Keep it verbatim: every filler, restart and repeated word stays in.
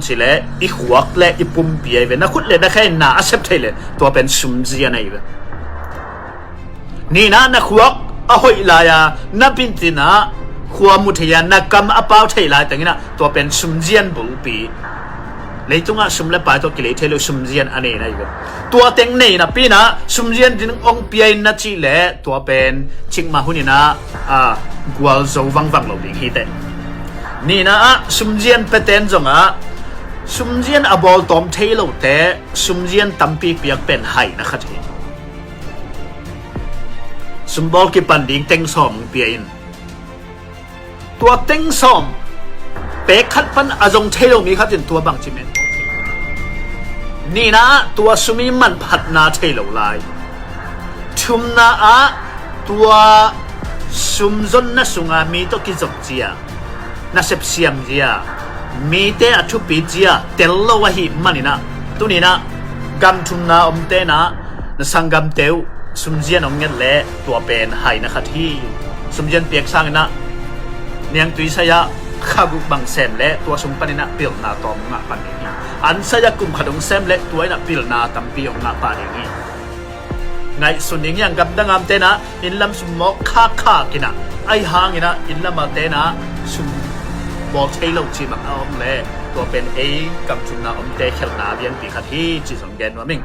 ci le i khuak le i pumpi ahi ve. Na khut le na khe in na a sep thei le tua pen sumzian ahi ve. Nihna, na khuak a hoih lai-a na bitinah khua mu thei-a na kam a pau thei lai tengin ah tua pen sumzian bulpi. Leitungah sum le pai tawh kilei thei lo sumzian a neihna ahi ve. Tua teng nei napi-in ah sumzian ding hong pia in na cih le tua pen cikmah hunin ah gualzo vangvang lo ding hi teh. Nihna ah sumzian pia ten zongah sumzian a bawl tawm thei lote sumzian tampi piak pen haina khat hi. Sumbawl kipan ding teng sawm hong pia in. Tua teng sawm pek khat pan a zong thei lo mi khat in tua bangci men. Nihna ah tua sum i manphatna thei lo lai. Thumna ah tua sum zonna sunga mi tawh kizop zia, nasep siam zia, mite a thupit zia tel lo ahih manin ah tuninah gam thumna omte nah na sanggamte uh sumzian hong nget le tua pen haina khat hi. Sumzian piak sanginah niangtui sai-ah kha guk bang sem le tua sung paninah pilna tawm hong ngah pan ding hi. An sai-ah kum khat hong sem le tua inah pilna tampi hong ngah pah ding hi. Ngaihsun ding hi. Ang gamdang amte nah inn lam sum mawk khakkhak inah ahi hanginah inn lam a te nah sum bawl thei lo cih bang a om le tua pen ei gam thumna omte khelhna lianpi khat hi cih zong gen nuam ing.